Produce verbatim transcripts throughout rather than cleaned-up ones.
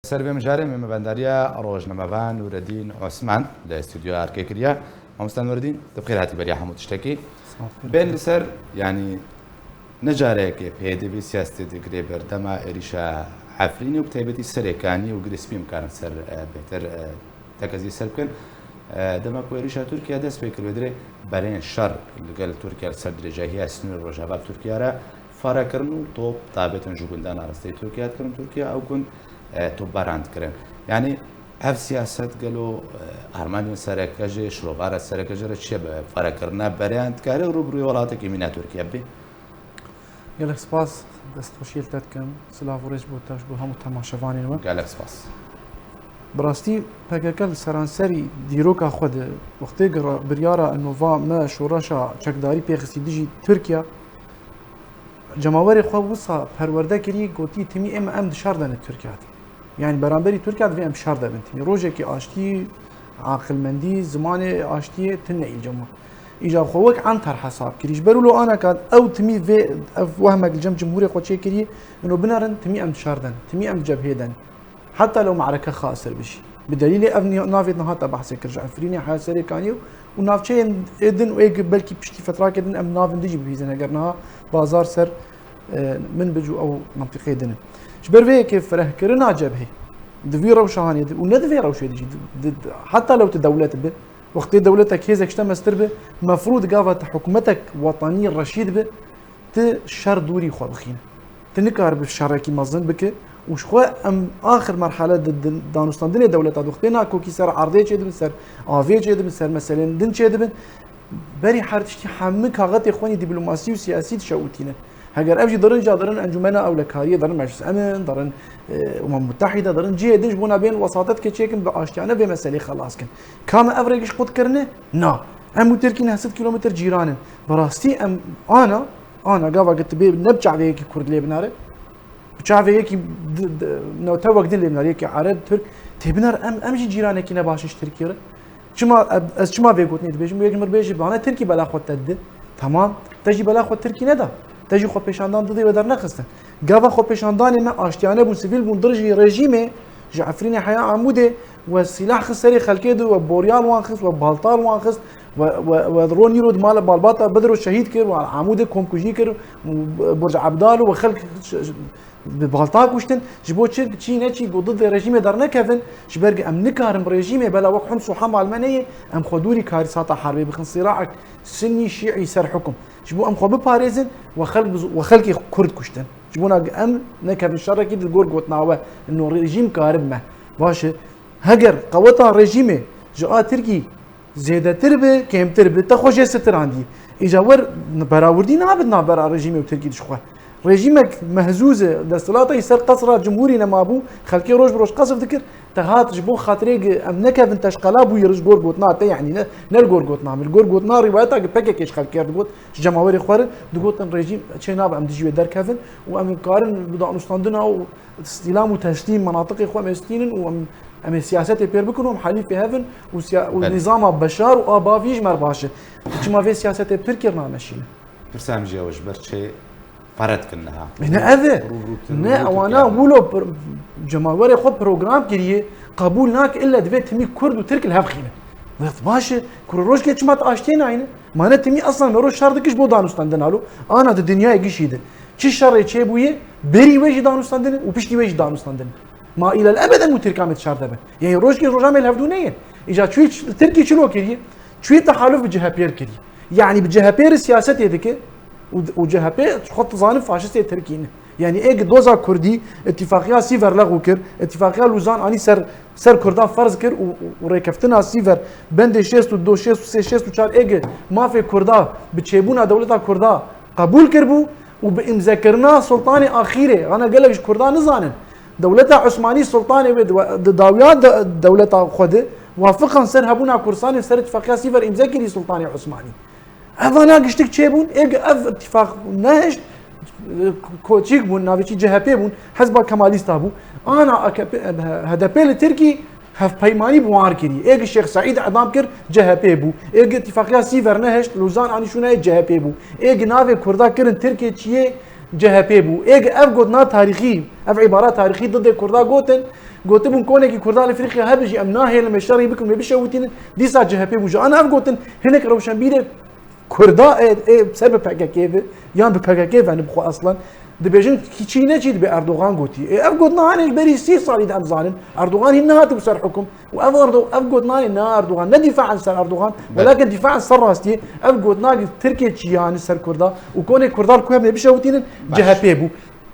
Ser vê mijarê me mebendariya rojnamevan Nureddin Osman li stûdyoya erkê kiriye. Mamosta Nureddin, tu bi xêr hatî beriya hemû tiştekî. Bên li ser, yanî, ne carekê pêdivî siyasetê digire ber dema êrîşa Efrînê û bi taybetî Serêkaniyê û Girê Spî em karin ser, e, bêhtir, e, tekezî ser bikin. E, dema ku êrîşa Tirkiye dest pê kir, wê dirê berên şer li gel Tirkiye li ser dirêjahiya sînorê rojava bi Tirkiye re fare kirin û top tabetin ji gundan arasteyî Tirkiye dikirin Tirkiye, ew gund, e, topbaran dikirin. Yanî ev siyaset gelo, e, armancên sereke jê, şirovara sereke jê re çi ye? Bi farekirina bereyan dikare rûbirûyê welatekî mîna Tirkiye bê? Gelek spas, destxweşiyê li te dikim. Silav û rêz bo te ji bo hemû temaşevanên we. Gelek spas. Bi rastî P K K li seranserî dîroka xwe de wextê gira-, biryara nova me şoreşa çekdarî pêxistî dijî Tirkiye, cemawerê xwe wisa perwerde kirî, gotî, timî êm em dişar de ne Tirkiye de. Yanî beramberî Tirkiye divê em şer de bin. Timî rojekî aştî, aqilmendî, zimanê aştiyê tune î cema. Îcar xwe wek antar hesab kirî. Ji ber wilo anaka ew timî vê, ev wehmek li cem cumhurê xwe çêkirî, ino binerin, timî em şer den, timî em cebhê den. Heta lew me'reke xasir bijî. Bi delîlê ev ni-, navê niha te behsê kir ji Efrînê heya Serêkaniyê û navçeyên ê din û ê belkî piştî fetrakê din em navin dijî bibîzin, heger niha bazar ser, e, Minbic û ew mentiqê din in. Ji ber vê yekê firehkirina cebhê di vî rewşa hanê de û ne di vê rewşê de jî, di, di, di, heta lew tu dewlet bi, wextê dewletek hêzek ji te mestir bi, mefrûd gava te hikûmetek wetanî reşîd bi, tu şer dûrî xwe bixîne. Tu nikaribe şerekî mezin bike û ji xwe em axir merhale di, di danûstandinê dewleta di wextê nakokî ser erdê çêdibin, ser avê çêdibin, ser meselên din çêdibin. Berî her tiştî hemû kaxetê xwenî dîplomasî û siyasî dişewitînin. Heger ev jî dirin ca dirin Encûmena Ewlekariyê, dirin Meclis Emin, dirin, e, Umem Mutehîde, dirin cihê din ji bona bên wesatetkê çêkin bi aştiyane vê meselê xelas kin. Ka me ev rêgiş qut kirine? Na. Em û Tirkî neh sed kîlometr cîran in. Bi rastî em ana, ana gava ku tu bê ne bi çavê yekî Kurd lê binare, bi çavê yekî di, di, ne tewek din lê binare, yekî Ereb, Tirk, tê binare, em, em jî cîranekî ne baş in ji Tirkiyê re. Çima, ez, ez çima vê gotinê dibêjim? Yek ji mir bêjî, bana Tirkî bela xwe te dide. Tamam, te jî bela xwe Tirkî neda. Te jî xwepêşandan didê we dernexistin. Gava xwepêşandanê me aştiyane bûn, sivîl bûn, dirjî rejîmê ji Efrînê heya Amûdê we sîlah xist serê xelkê de, we boryal wan xist, we baltal wan xist, we, we, we ro nîro di mala malbata Bedro şehîd kir, we Amûdê komkujî kir, Burc Ebdal û we xelk ş-, ş-, bi balta kuştin. Ji bo çi, çî ne çî, ku didê rejîmê dernekevin, ji ber ku em nikarin rejîmê bela wek Hims û Hema li me neyê, em xwe dûrî karîsata herbê bixin, sîraek Sinnî Şîî ser hukum. Ji bo em xwe biparêzin, we xelk bi zo-, we xelkê Kurd kuştin. Ji bona em nekevin şerekî di gor gotina we, no rejîm karib me. Baş e, heger qeweta rejîmê ji a Tirkî zêdetir bi, kêmtir bi, te xwe jê sitirandî. Îca wer berawurdî nabit navbera rejîmê û Tirkî de ji xwe. Rejîmek mehzûz e, desthilata yî ser qesra cumhurî nema bû, xelkê roj bi roj qesf dikir, te hat ji bo xatirê gi-, em nekevin teşqela bûyî ji gor gotina te, yanî ne, ne li gor gotina min, li gor gotina rîwayeta gi P K K ji xelkê re digot, ji cemawerê xwe re digotin rejîm çê nabe em dijî wê derkevin û em ê karin bi danûstandina û îstîlam û teslîm menatiqê xwe em ê stînin û em, em ê siyasetê pêr bikin û em helîfê hev in û siya-, û Belê. nîzama Beşar û a bavî ji me re baş e. Çima vê siyasetê bi Tirkiyê re nameşînin? Pirsa min jî ew e, ji ber çê fare dikin niha? E, ne ev e. Rûbirû dikin, Ne, rûbirû ewana Tirkiye. wilo pir-, cemawerê xwe program kiriye, qebûl nake, illa divê timî Kurd û Tirk li hev xînin. Wext baş e, kurê rojkê çima tu aştiyê nayîne? Ma ne timî eslan me roj şer dikir ji bo danûstandin alo? Ana di dinyayê gişî de çi şerê çêbûye, berî wê jî danûstandin in û piştî wê jî danûstandin in. Ma îlel ebed em û Tirka me dişar de bin. Yanî rojkê roja me li hevdû neyên. Îca çûyî ç-, Tirkî çilo kiriye? Çûyî tehaluf bi C H P re kiriye. Yanî bi C H P re siyasetê dike û, û C H P ji xwe dizane faşistê Tirkî ne. Yanî ê gi doza Kurdî îtîfaqiya Sîver lexû kir, îtîfaqiya Lûzan anî ser, ser Kurdan ferz kir û, û, û rêkeftina Sîver bendê şêst û du, şêst û sê, şêst û çar ê gi mafê Kurda bi çêbûna dewleta Kurda qebûl kiribû û bi îmzekirina Sultanê Axîrê, ana gelek ji Kurdan nizanin. Dewleta Osmanî, Sultanê wê di, di dawiya de, dewleta xwe de wafiqan ser hebûna Kurdistanê ser îtîfaqiya Sîver îmze kirî Sultanê Osmanî. Evana giştik çêbûn, ê gi ev îtîfaq nehişt, koçîk bûn, navê çî C H P bûn, Hizba Kemalîsta bû. Ana A K P, H D P li Tirkî hevpeymanî bi wan kirî. Ê gi Şêx Seîd edam kir, C H P bû. Ê gi îtîfaqiya Sîver nehişt, Lûzan anî şûnayê, C H P bû. Ê gi navê Kurda kirin Tirkê çiyê, C H P bû. Ê ev gotina tarîxî, ev îbara tarîxî didê Kurda gotin. Gotibûn konekî Kurda li Efrîqya hebe jî em nahêlin, em şerî bikin, em bişewitînin. Dîsa C H P bû. Ji ana ev gotin hinek rewşenbîrê Kurda ê, ê ser bi P K K ve yan bi P K K ve ne bi xwe aslan. Dibêjin ki çî ne çî dibe Erdogan gotî. Ê ev gotina hanê ji berî sî salî de em zanin. Erdogan hîn nehatibû ser hukum. Û ev Erdo-, ev gotinanê ne Erdogan, ne dîfa an ser Erdogan, Belê. Welakin dîfa an ser rastiyê, ev gotina Tirkiye çiyane ser Kurda û konê Kurda li ku hebe bişewitînin, Baş. C H P bû.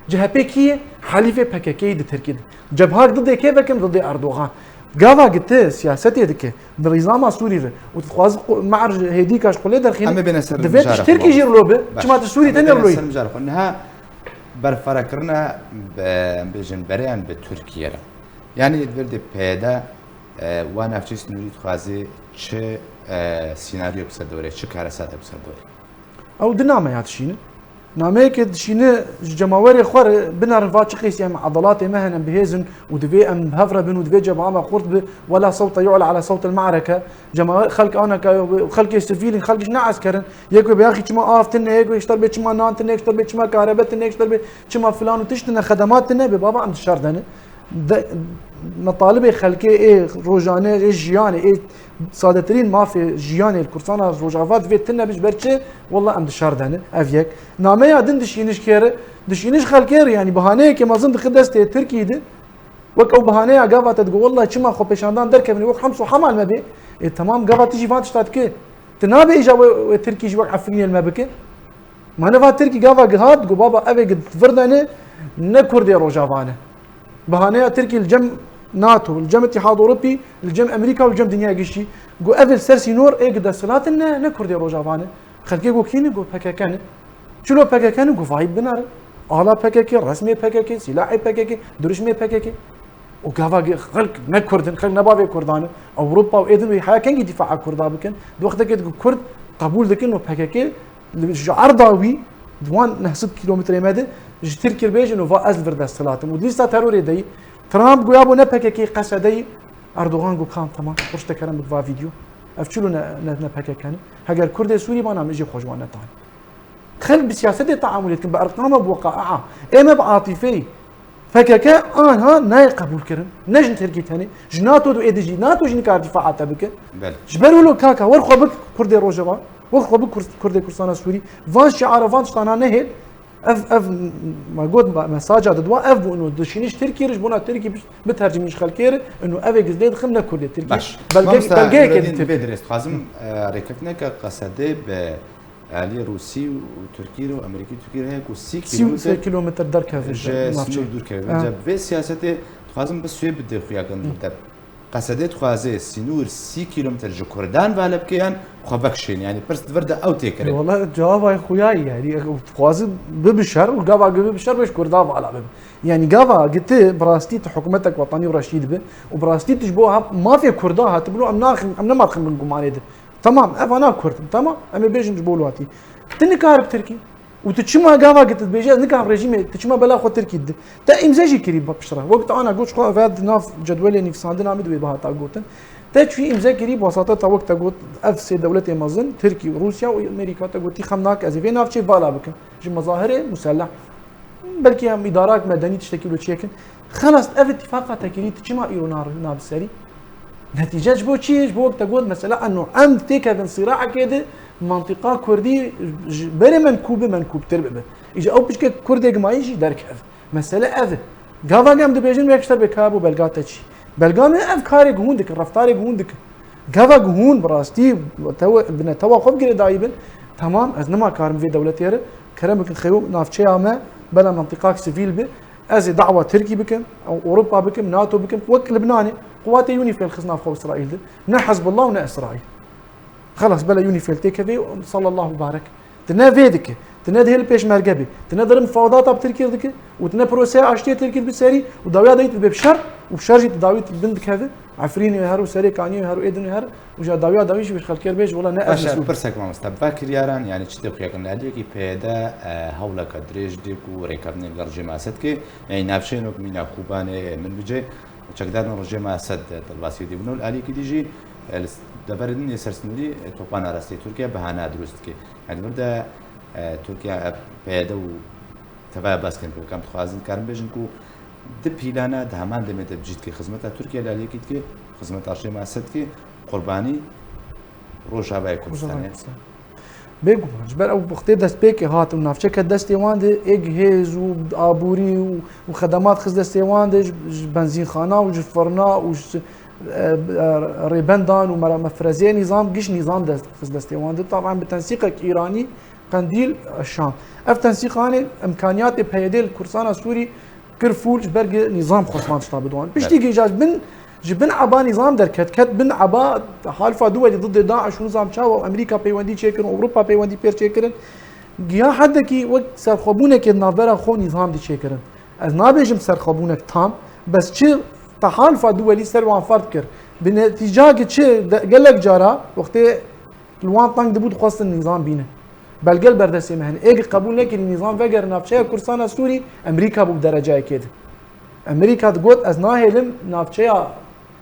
C H P kî ye? Helîfê P K K yê di Tirkiye de. Cebhak didê kê vekin, didê Erdogan. Gava gi ti siyasetê dike, bi rîzama Sûrî re û dixwazi qu-, mer ji hêdîka ji xulê derxîne, Em ê bêne ser divê mijara tu ji Tirkî xwe. Jî rilo be, Baş. Çima tu Sûrî Em ê tenê bêne riloyî? Ser mijara xwe. Niha berfirehkirina bi, bêjin berê yan bi Tirkiye re. Yanî li vir de P Y D, e, wa navçeyê sînorî dixwaze çi, e, sînaryo bi ser dewre, çi karesate bi ser dewre? Ew di nameya dişînin. Nameyeke dişîne ji cemawerê xwe re binerin va çi qêsî em edaletê me hene, em bihêz in û divê em bi hev re bin û divê cebha me xurt bi, wela sewte yu'la ala sewtil ma'reke. Cemawer, xelk aneka, xelkê sivîl in, xelk ji ne esker in. Yek wê bê yaxî çima av tine, yek wê ji ter bê çima nan tine, yek ji ter bê çima karebe tine, yek ji ter bê çima filan û tişt tine, xedemat tine, bê baba em di şer de ne. De, metalibê xelkê ê rojane, ê jiyanê, ê sadetirîn mafê jiyanê li Kurdistana Rojava divê tune bi ji ber çi? Wela em di şer de ne. Ev yek. Nameya din dişîniş kê re, dişîniş xelkê re, yanî bihaneyeke mezin dixi destê Tirkî de. Wek ew bihaneya gava te digo, wela çima xwepêşandan derkevin, wek Hems û Hema li me bê. Ê, temam, gava tu jî van tişta dike. Tu nabê îja wê, wê Tirkî jî wek Efrînê li me bike. Mane va Tirkî gava gihat, got, baba, ev ê gi vir de ne, ne Kurdê Rojava ne. Bihaneya Tirkî li cem NATO, li cem Îtîhad Ewropî, li cem Amerîka û li cem dinyaya giştî. Got, ev ê li ser sînor ê gi desthilat in ne, ne Kurdê Rojava ne. Xelkê got, kî ne? Got, P K K ne. Çilo P K K ne? Got, vayî binere. Ala P K K, resmê P K K, sîlahê P K K, dirişmê P K K. Û gava ge-, xelk ne Kurd in, xelk ne bavê Kurdan in. Ewropa û êdin wê heya kengî dîfaa Kurda bikin? Di wextekê ku Kurd qebûl dikin û P K K li, ji erda wî, di wan neh sed kîlometrê me de ji Tirkiyê bêjin û va ez li vir desthilat im. Û di lîsta terorê de yî. Trump goya bû ne P K K qesedeyî. Erdogan got, kam, temam, pişt te kerem bi va vîdyo. Ev çilo ne, ne, ne P K K ne. Heger Kurdê Sûrî bana, min jî xwe ji wan netan. Xelk bi siyasetê teamulê dikin, bi erqama, bi weqaia. Ê me bi atîfeyî. P K K anha nayê qebûl kirin. Ne ji Tirkî tenê. Ji NATO û êdî jî. NATO jî nikare dîfaa te bike. Belê. Ji ber wilo kaka, wer xwe bik Kurdê Rojava. Wer xwe bik Kurd-, Kurdê Kurdistana Sûrî. Van şiara, van tiştana nehêl. Ev, ev, me got, me-, mesaja didwa, ev bû ino. Dişîniş Tirkî re ji bona Tirkî bi-, bitercimîn ji xelkê re. Ino ev ê gizdê dixin ne Kurdê Tirkî. Baş. Belge-, Mamosta belgeyeke Nureddin, dîtir. Vê dirêst dixwazim, e, rêkeftineke qesedê bi Alî Rûsî û Tirkî re û Amerîkî Tirkî re heye ku sî Sî û sê kîlometre kilometre derkeve ji navçeyê. Sînor dûr keve. Ha. Bi vê siyasetê dixwazim bi Swêd bide xuyakin Hı. de. Qesedê dixwaze sînor sî kîlometre ji Kurdan vala bike yan xwe vekişên. Yanî pirs di vir de ew tê kirin. Wala cevabay xuya ye. Yanî dixwaze bibe şer û gava bibe şer be ji Kurdan vala bibe. Yanî gava giti bi rastî tu hikûmetek wetanî û reştî dibe û bi rastî tu ji bo ha-, mafê Kurda hatibû em naxin, em nema dixin bin gumanê de. Temam, ev ana Kurd in. Temam, em ê bêjin ji bo welatî. Tu nikare bi Tirkî. Û tu çima gava gitî dibêje, ez nikarim rejîmê, tu çima bela xwe Tirkî didî? Te îmze jî kirî ba piştre. Wek te ana got, xwe ve di nav cedwelê nîvsandina min de wê bihata gotin. Te çûyî îmze kirî, bi wesata te wek te got, ev sê dewletê mezin, Tirkî, Rûsya û Amerîka, te gotî xem nake ez ê vê navçeyê vala bikim. Ji mezahirê muselleh. Belkî em îdarak medenî tiştekî wilo çêkin. Xelas, ev îtîfaqa te kirî, tu çima îro na-, nabi serî? Netîce ji bo çi ye? Ji bo wek te got, mesela, eno em têkevin sîraekê de, mantîqa kurdî ji berê menkûb be, menkûbtir bibe. Îja ew piçke kurdê gimayî jî derkeve. Mesele ev e. Gava em dibêjin, wek ji te bê ka bû belga te çi? Belga me ev karê hûn dikin, reftarê hûn dikin. Gava ku hûn bi rastî tewe-, bi netewa xwe bi girêdayî bin, temam, ez nima karim vê dewletê re, kerem bikin xeyo navçeya me bela mentiqak sivîl bi, ez ê dawa Tirkî bikim, Ewropa bikim, NATO bikim, wek Libnanê, quwatê UNIFIL xist nav xwe Îsraîl de, ne Hezbollah û ne Îsraîl. Xelas, bela UNIFIL têkevê, sallallahu barek. Tu ne vê dike, tu ne dihê li pêşmerge bê, tu ne dere mufawedata bi Tirkiyê dike û tu ne proseya aştiyê Tirkiyê dibe serî û dawiya dayî tu dibe bi şer û bi şer jî tu dawî tu bin dikeve. Efrînê her û Serê Kaniyê her û êdinê her û ja dawiya dawî jî bi xelkê re bêje, wela ne ez Baş e, mesûl. Pirsek mamoste, bi va kiryaran, yanî çi tê xuyakin li aliyekî P Y D, e, hewleke dirêj dike ku rêkeftinê li gel rejîma Esed ke, yanî navçeyên wek mîna Kobanê, Minbicê, çekdarên rejîma Esed, e, derbasî dî bûn û li aliyekî dî jî, e, li s-, deverên din ê sersînorî, e, topan arasteyî Tirkiye behana dirust dike. Yanî vir de, e, Tirkiye, e, P Y D û Tevaya baskin ku em dixwazin karin bêjin ku di pîlana di heman demê de cî dike xizmeta Tirkiye li aliyekî dike, xizmeta Rejîma Esed dike, qurbanî Rojavayê Kurdistanê. Bêguman, ji ber ew wextê destpêkê hat û navçeke destê wan de êg hêz û aborî û, û xedemat xist destê wan de ji, ji benzînxana û ji firna û ji, e, e, rêbendan û mera-, mefrezeyê nîzam, giş nîzam dest xist destê wan de. Taban bi tensîqek îranî Qendîl, e, Şam. Ev tensîqanê imkaniyatê P Y D li Kurdistana Sûrî kir fûl ji ber gi nîzam xwest van tişta bidwan. Piştî gi ja ji bin, ji bin eba nîzam derket, ket bin eba, halifa duwelî didê DAIŞ û nizam çawa û Amerîka peywendî çêkirin, Ewropa peywendî pêr çêkirin. Giya hedekî wek serxwebûnekê di navbera xwe nîzam dî çêkirin. Ez nabêjim serxwebûnek tam, bes çi tehalifa duwelî ser wan ferz kir. Bi netîca gi çi de-, gelek cara wextê li wan teng dibû dixwestin nîzam bînin. Belge li ber destê me hene. Ê gi qebûl nekirî nîzam vegere navçeya Kurdistana Sûrî, Amerîka bû bi derecayekê de. Amerîka digot, ez nahêlim navçeya,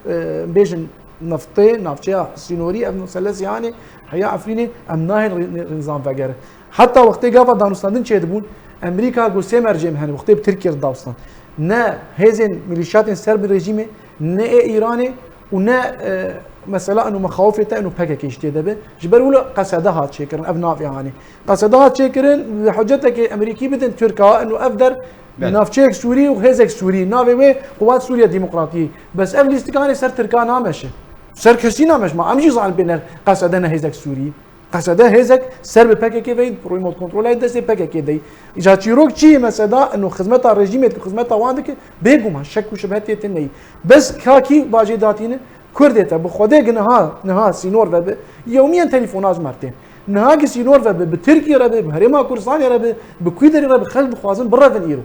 e, bêjin neftê, navçeya sînorî, ev meselesê hanê, heya Efrînê, em nahêlin rê-, rê-, nîzam vegere. Heta wextê gava danûstandin çêdibûn, Amerîka got sê mercê me hene, wextê bi Tirkiye re dawstan. Ne hêzên milîşyatên ser bi rejîmê, ne ê Îranê û ne, e, mesela eno mexawifê te eno P K K jî tê de be. Ji ber wilo Qesede hat çêkirin, ev navê hanê. Qesede hat çêkirin, hecetekê Amerîkî bidin Tirka, eno ev der Belê. Navçeyek Sûrî û hêzek Sûrî. Navê wê Quwat Sûriye Demokratî. Bes ev lîstikanê ser Tirka nameşe. Ser kesî nameş ma. Em jî zanin bêne Qesede ne hêzek Sûrî. Qesede hêzek ser bi P K K veyî, remote kontrola destê P K K deyî. Îca çîrok çi mesela, eno xizmeta rejîmê dike, xizmeta wan dike, bêguman şek û şibhetê tê neyî. Bes kakî bajê datîne, Kurdê te bi Xwedê gi niha, niha sînor vebe, yewmiyen telefona ji me re tên. Niha gi sînor vebe, bi Tirkiye re be, bi Herêma Kurdistanê re be, bi kû derê re be, xelk dixwazin birevin îro.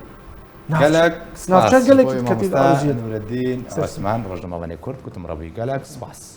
Navç-, Gelek spas. Navçe gelek Boy ketî mamosta areziyê. Nureddin Ser Osman, rojnamevanê Kurd, gotim re bûyî. Gelek spas.